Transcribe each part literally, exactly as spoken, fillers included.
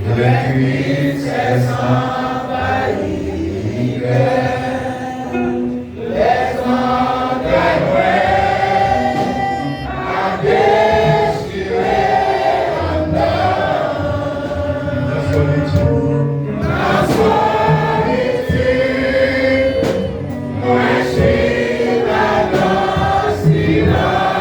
Les tristes envahissent cœur, les entrailles à déchirer en deuil. La solitude, la solitude, mwen chita nan silans.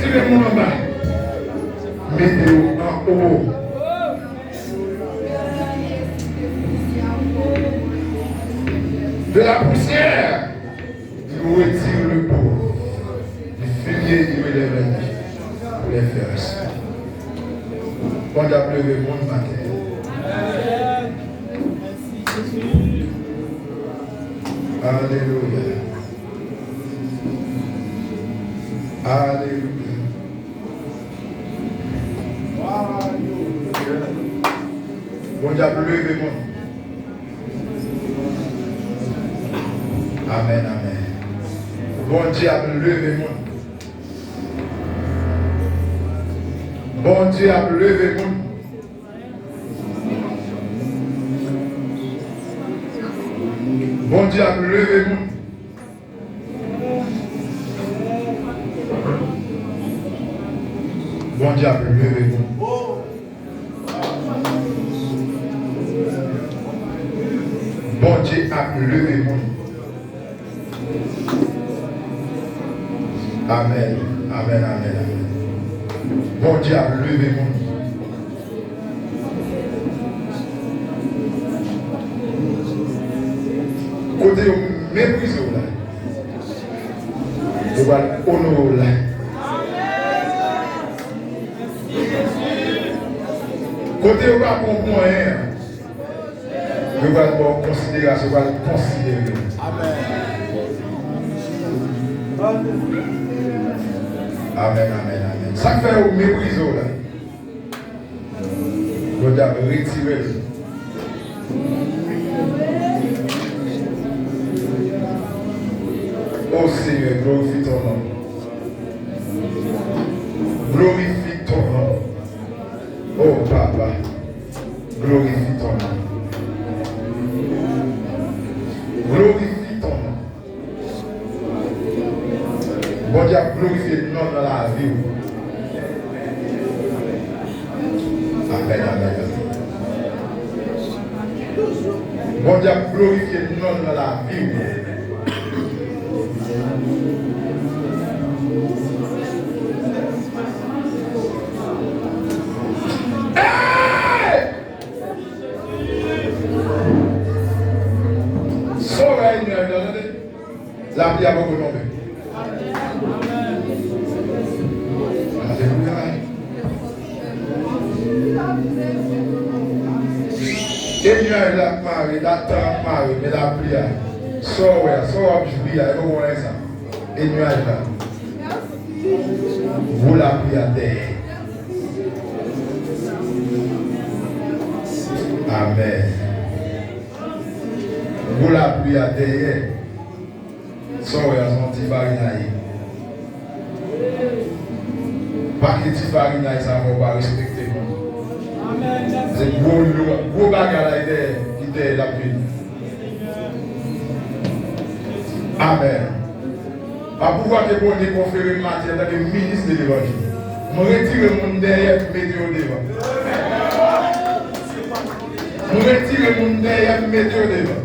Retire moun anba. Mete yo anwo. De la poussière, il retire le pauvre. Du fumier, il relève les, les fers. Bondye ap leve moun maten. Alelouya. Alelouya. Bondye ap leve moun. Amèn, amèn. Bondye ap leve moun. Bondye ap leve moun. Bondye ap leve moun. Bondye ap leve moun. Bondye ap leve moun. Amèn, amèn, amèn, amèn. Bondye ap leve moun. Kote yo meprize w la, yo pral onore w la. Kote yo pa pran w pou anyen an, yo pral ba w konsiderasyon, yo pral konsidere w. Amèn, amèn, amèn. Sa k fè yo meprize w la, Bondye ap retire l. O Senyè, glorifie ton nom. Glorifie ton nom. O Papa, glorifie ton nom. Glorifie ton nom. Bondye ap glorifye non l nan lavi w. Amèn, amèn, amèn. Bondye ap glorifye non l nan lavi w. Hey! Sovè enmi an, tande. Lapli a poko tonbe. Alelouya. E nyaj la ap mare, la tan ap mare, men lapli a, sa w wè a, sa w ap jwi a, e poko anyen sa. E nyaj la. Gwo lapli a dèyè. Amèn. Gwo lapli a dèyè. Sa w wè a, se yon ti farinay. Pake ti farinay sa fè w pa respekte moun. Se gwo lo, gwo bagay la ki dèyè, ki dèyè l ap vini. Amèn. Pa pouvwa ke Bondye konfere m maten antanke minis de levanjil, mwen retire moun dèyè, mete yo devan. Mwen retire moun dèyè, mete yo devan.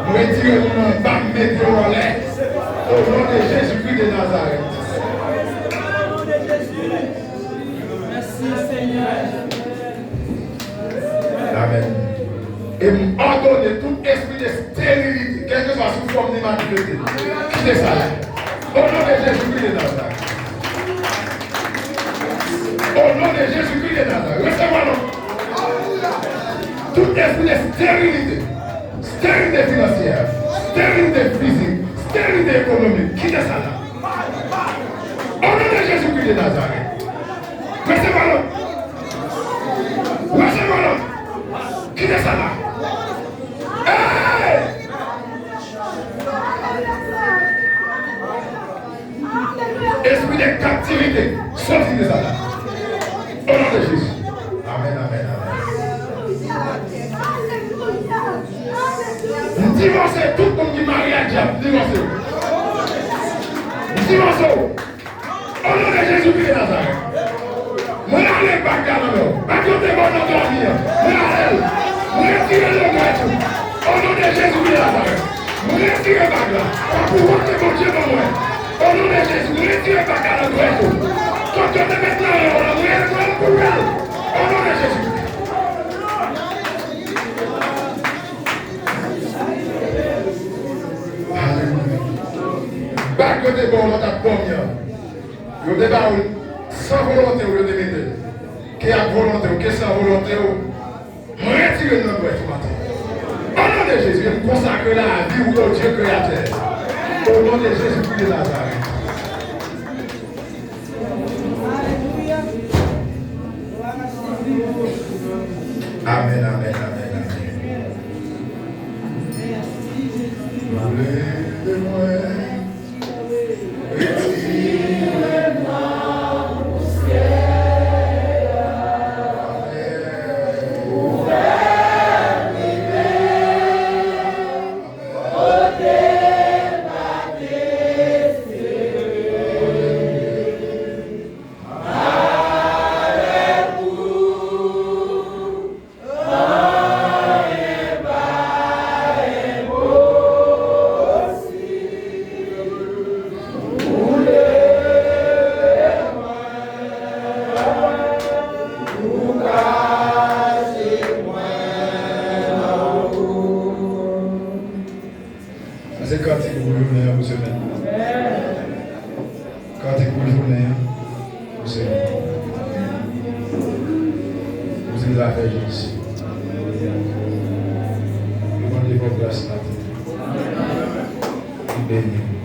Mwen retire moun anba, mete yo anlè. O non de Jezikri de Nazarèt. Mèsi, Senyè. Amèn. E m òdone tout espri de sterilite, kèlkeswa sou fòm li manifeste, kite sa la. O non de Jezikri de Nazarèt. O non de Jezikri de Nazarèt. Resevwa non. Tout espri de sterilite, sterilite finansyè, sterilite fizik, sterilite ekonomik, kite sa la. O non de Jezikri de Nazarèt. Resevwa lòd. Resevwa lòd. Kite sa la. Hey! Espri de kaptivite, soti de sa la. O non de Jezi. Amèn, amèn, amèn. M divòse tout moun ki marye ak dyab, m divòse yo. M divòse yo. O non de Jezikri de Nazarèt. Mwen rale bag la nan men w. Bag yo te ba w nan dòmi an. Mwen rale l. Mwen retire l nan dwèt ou. O non de Jezikri de Nazarèt. Mwen retire bag la. Pa pouvwa ke Bondye ban mwen. O non de Jezi, mwen retire bag la nan dwèt ou. Yo te met nan men w la, mwen, mwen, mwen, o non de Jezi. Alelouya. Bag yo te ba w lè w t ap dòmi an. Yo te ba w l san volonte w, yo te mete l. Ke ak volonte w, ke san volonte w. Mwen retire l nan dwèt ou maten. O non de Jezi, m konsakre lavi w o Dye Kreyatè. O non de Jezi Kris de Nazarèt. Amèn, amèn, amèn, amèn. Leve mwen. Sa se kantik pou jounen an, pou semèn nan. Kantik pou jounen an, pou semèn nan. Pou semèn zafè Jezi. Yo mande fò gras maten. Li beni.